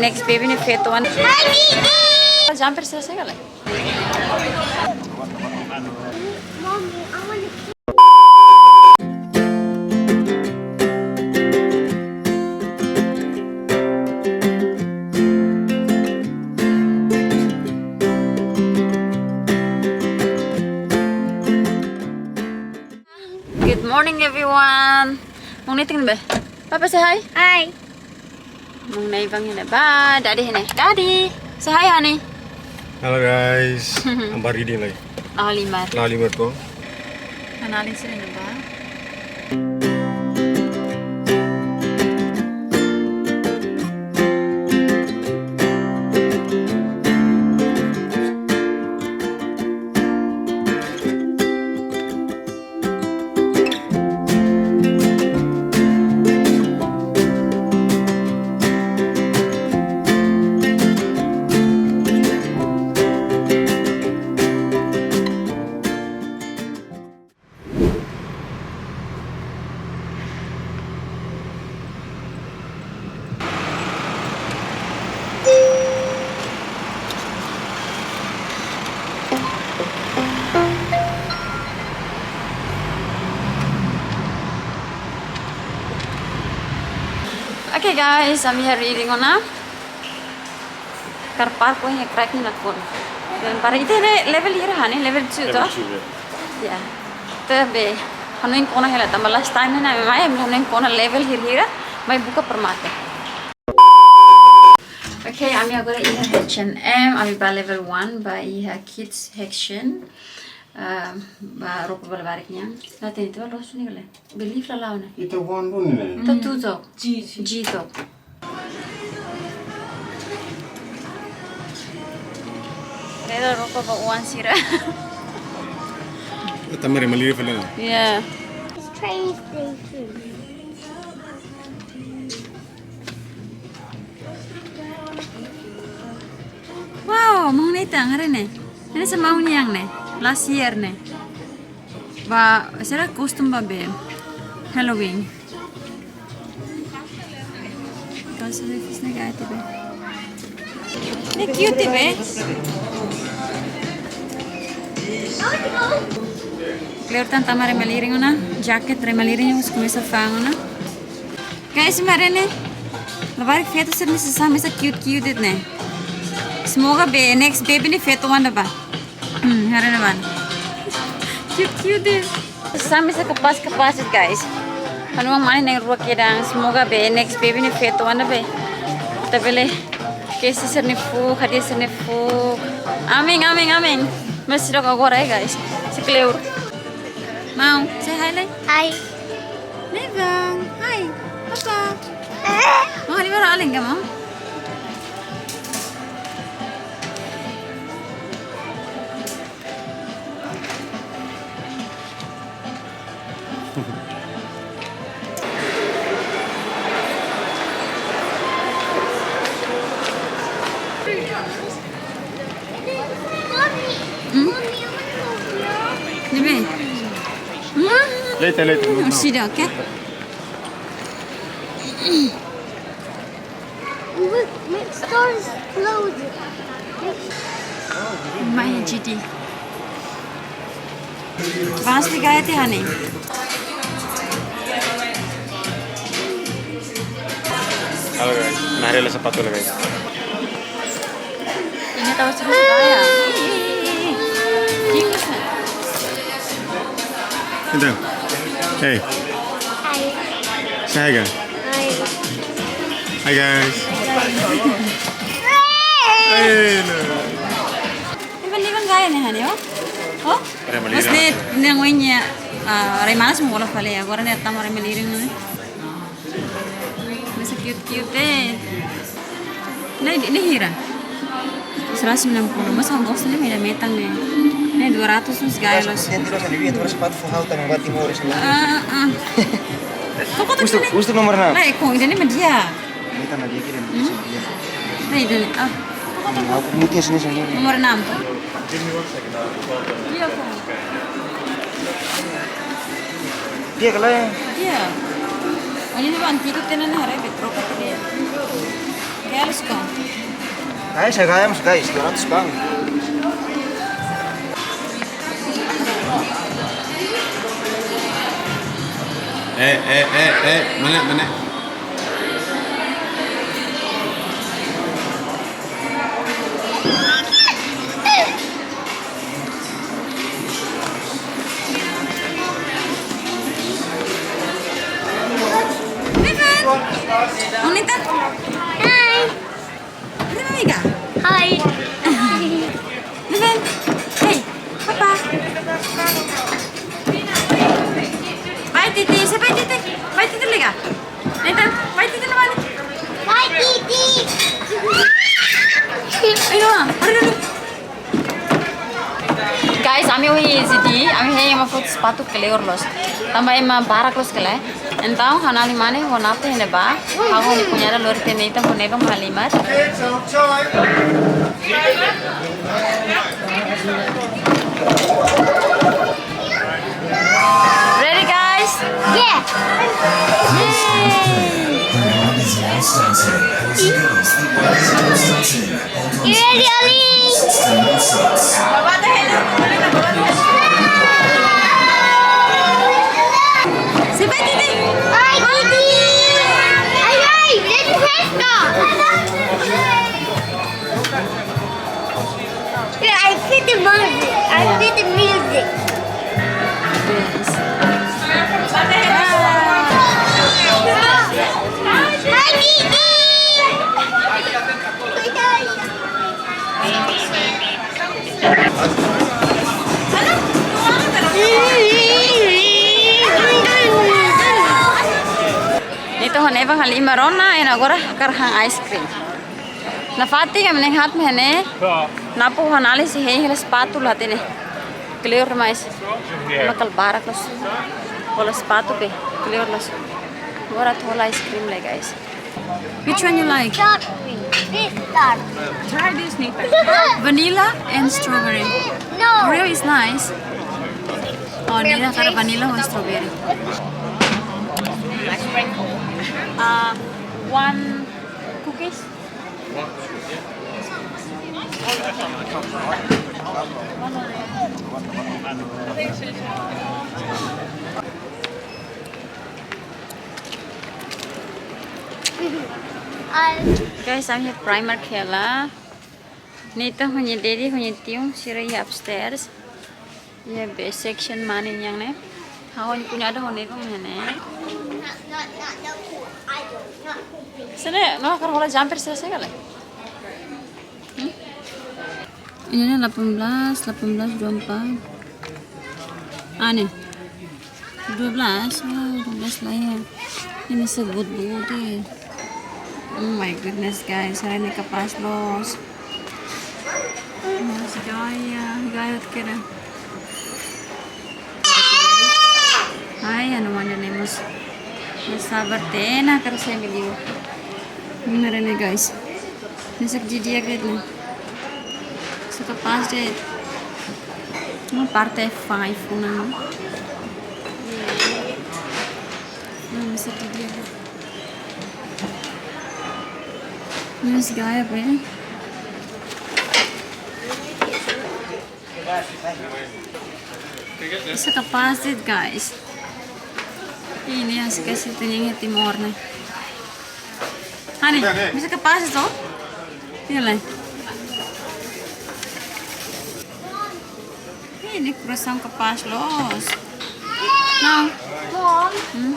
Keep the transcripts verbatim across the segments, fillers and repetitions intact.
Next baby nia feto oan. Jumper sira sega lai. Good morning, everyone. Maun Nathan be? Papa, say hi. Hi. Maun Nathan hira ba, Daddy hira. Daddy, say hi, honey. Halo, guys. Ambar reading lagi. Lalimar. Lalimar ko. Kenalin sini ba. Okay guys, ami haree reading ona. Car park ko he crack ni nakon. Dan para ita ne level hira, honey, level two to? Level two, ya. Ya. Te be, hanoin kona hela, tanba last time ne'e ami mai, ami hanoin kona level hira-hira, mai buka permate. Okay, ami agora iha H and M, ami ba level one, ba iha kids section. Ah, ba roupa balabarik nian. La teni te ba loos ni kale. Believe la launa. Ita one duni ne. Ta two tok. G, G. G tok. Rela roupa ba oan sira. Ita mari mali fala. Yeah. It's train station. Wow, maun Nathan, haree ne'e. Ne'e hanesan maun nian ne'e. Last year ne'e. Ba, sira kostum ba be. Halloween. Kalau sudah fis ne'e gaya be. Ne'e cute be. Kleur tan tama rema lirin ona, jaket rema lirin, us komesa fa'an ona. Guys, imi haree ne'e. Labarik feto sira-ne'e sasán mesak cute cute de'it ne'e. Semoga be next baby nia feto oan ida ba. Hmm, haree ne'ebá. Cute cute de'it. Sasán mesak kapás kapás de'it, guys. Ha'u-nia mane na'in-rua kedan, semoga be next baby nia feto oan ida be. Ita bele kesi sira-nia fuuk, hadi'a sira-nia fuuk. Amin, amin, amin. Mas sira agora, eh, guys. Sei kleur. Maun, say hi lai. Hi. Nevan, hi. Papa. Maun, ini baru aling ka, maun? Hmm? Ne'ebé? Hmm? Later, later, no, no. Orsida, okay? Look, next door is closed. Mai G D. Vans di gaya te, honey. Halo guys, nah, ada sapatu lagi guys. Ini tahu seru gaya. Ih, ih, ih, ih. Ih, ih, ih. Ita. Hey. Hi. Say hi, guys. Hi. Hi, guys. Hey, no. Even, even gaya ne'e, honey, oh? Oh? Rema lirin. Mas ne'e, ne'e ngoi nia, ah, remalas mo bola fale, agora ne'e tama rema lirin, ne'e. Mas cute, cute, eh. Ne'e, ne'e hira? Seratus sembilan puluh, mas ha'u gosta ne'e, metan ne'e. Ne'e dua ratus, mas gaya loos. Yang terus ada duit, terus sepatu full hal, tangan bati, mau, ah, ah. Kau kotak kustu, ne'e? Kustu nomor enam. Lah, kau ini ne'e media. Ini tanah dia kirim. Hmm? Sama dia. Nah, itu nih. Ah. Hmm, aku mungkin sini sendiri. Nomor enam tuh. Iya, kok. Dia kalau ya? Iya. Ini nih, Bang, itu tenan hari betrok ke dia. Oke, Eles com. Ai, se ganhamos, guys, durante os pão. Eh, eh, eh, eh, mana, mana? Vivian! Unita! Hai! Arriba, amiga! Hai! Vivian! Hey! Papa! Bye, Titi! Say bye, Titi! Bye, Titi, liga! Nathan, bye, Titi, no balik! Bye, Titi! Ayo, arriba, arriba! Guys, ami ohin ezidi, ami hein ema foti sapatu kleur loos. Tanba ema barak loos kele. Entaun, ha'u-nia alin mane, ho Nathan iha ne'ebá. Ha'u ho ha'u-nia kuñada lori tiha Nathan, ho Nathan halimar. Ready, guys? Yeah. Yay. You ready, Ali? Say bye, Titi. Bye, Titi. Ay, ay, let's go. Yeah, I feel the music. I feel the music. Hi, Titi. Nathan ho Nathan halimar ona, entaun agora hakarak han ice cream. Nafatin ami na'in-haat mai ne'e. Napo ho ha'u-nia alin sei hein hela sapatu la hatene. Kleur demais. Ema kala barak loos. Hola sapatu be kleur loos. Agora atu hola ice cream lai, guys. Which one you like? Chocolate. This one. Try this, Nathan. Vanilla and strawberry. No. Oreo is nice. Oh, Nathan hakarak vanilla ho strawberry. Uh, one cookies. Guys, ami iha Primark hela. Nathan ho nia daddy, ho nia tiu, sira iha upstairs. Iha best section mane nian ne'e. Ha'u ho ha'u-nia kuñada ho Nathan mai ne'e. Sini, no, hakarak hola jumper sira sekali. Hmm? Ini ne'e delapan belas, delapan belas dua puluh empat. Ah, ne'e. Dua belas, oh, dua belas lah ya. Ini sebut-but ya. Oh my goodness, guys, hari ini kapás loos. Mas gaya, gaya kira. Ai, anu manda nemos. Mas sabar tena, kar saya beli. Ini ne'e, guys. Ne'e sak di'ak de'it ne'e. Sak kapás de'it. Uma parte five, não. Não, ne'e sak di'ak de'it. Ne'e sak gaya be. Sak kapás de'it, guys. Ini yang suka situ yang Timor ne'e. Hani, sak kapás de'it, oh? Iya lah. Ini croissant kapás loos. Não. Mom. Hmm?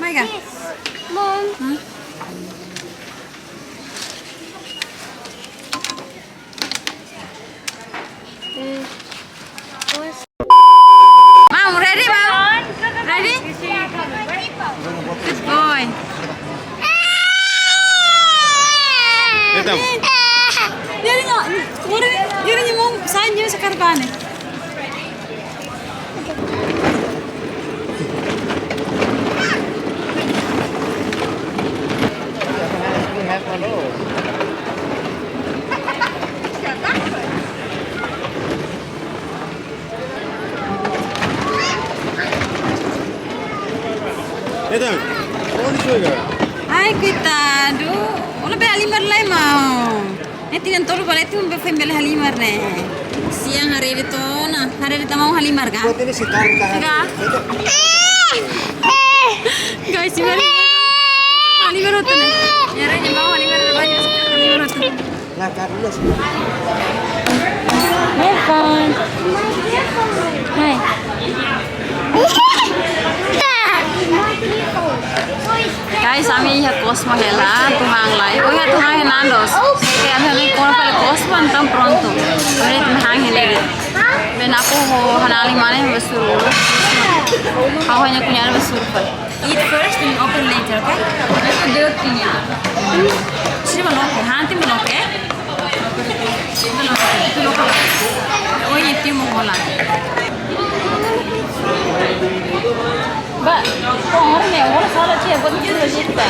Mai ka? Yes. Mom. Hmm? Mom, ready, Mom? Ready? Good boy. Nathan. Dia ni, dia ni, dia ni, Mom, saya ni sekarang ni. Nathan, onde foi, cara? Ai, coitado. Olha bem ali, Yang tolu balik tu be fem bele halimar ne'e. Siang haree de'it ona, haree de'it maun halimar ka? Buat ini sih tarik tahan. Ka? Guys, ini halimar hotu ne'e. Ya, haree de'it maun halimar, haree de'it maun halimar hotu. Nah, taruh dulu sih. Have fun. Hai. Guys, ami iha Cosmo hela, tun han lai. Oh ya, tun han Nando's. Oke, ami hanoin kona fali Cosmo, entaun prontu. Ami tun han hela. Be Napo ho Hanali mane be suru. Ha'u hanya kunyar be suru fali. Eat first and open later, okay? Sini belum, nanti belum, okay? Belum, belum. Oh, ini tim mau hola. Ba, kau orang ni, orang salah cia, buat itu saja kita.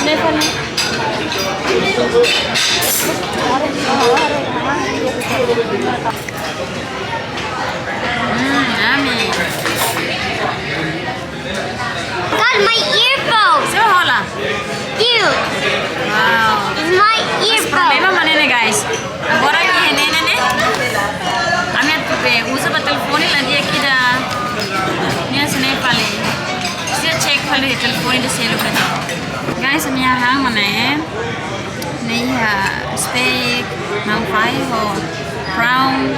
Lepas ni. Hmm, yummy. Got my earphone. So hola. You. Wow. It's my earphone. Problema mana ne'e, guys? Agora ke ne'e ne'e. Ami atu be uza ba telefone la dia kida. Nia sene fali. Sira check fali telefone de selu kan. Guys, ami han mana ne'e? Ne'e iha steak, maun fahi ho prawn.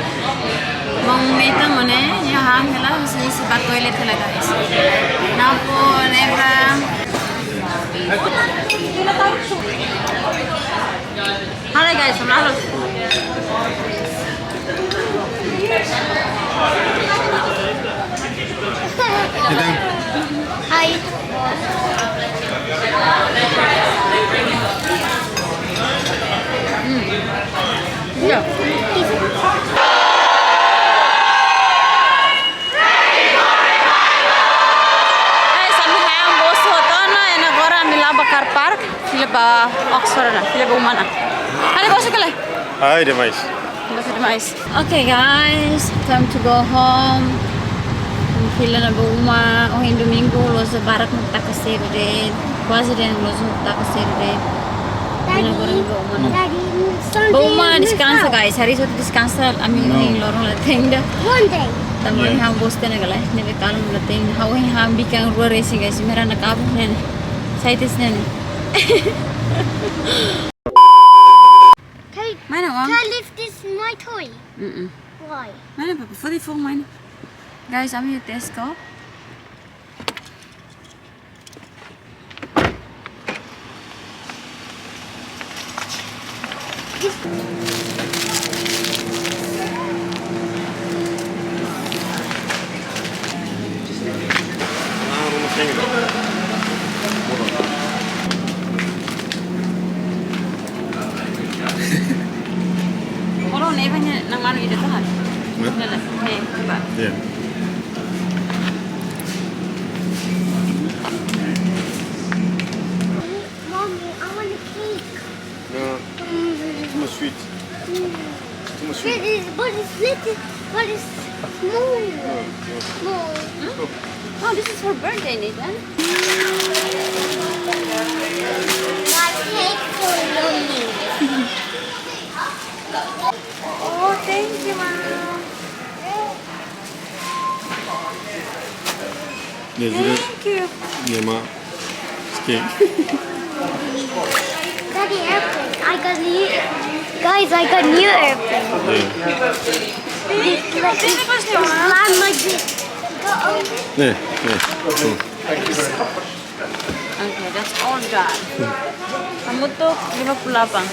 Maun Nathan mane, nia han hela, husi husi ba toilet hela, guys. Napo, Nebra. Halo guys, halo. Hai. Hmm. Ya. Guys, ami han bus hotu ona, and agora ami la'o ba car park, fila ba Oxford ona, fila ba uma ona. Halo bos kale. Hai, demais. Bos demais. Okay, guys, time to go home. Fila ona ba uma, ohin domingu, loja barak ne'e taka sedu de'it, kuaze dehan loja taka sedu de'it. Fila agora ba uma ona. Daddy, Sunday. Ba uma deskansa, guys. Hari Sabtu deskansa, ami ohin loron la tenda. One day. Tanba ohin han bos tiha ona kala, ne'ebé kalma la tenda. Ha'u ohin han bikan rua resin, guys. Mera na kabu ne'e. Saitis ne'e. Hey, mana, Wang? Tell if this is my toy. Mm-mm. Why? Mana, Papa? Fodi fo mana. Guys, ami iha Tesco. Kalau ne'e banyak nang manu ida tahan. Hah? Nana, eh, coba. Iya. Mommy, I want a cake. No, too much sweet. Too much sweet. It is, but it's little, but it's small. No, no. Small. Hmm? Oh, this is her birthday, Nathan. My cake for mommy. Oh, thank you, Mom. Thank you. Daddy, airplane. I got new, guys, I got new airplane. Yeah. Thank you. This, like, this, this land like this. Go over. Yeah, yeah. Okay, that's all done. Hamutuk lima puluh delapan.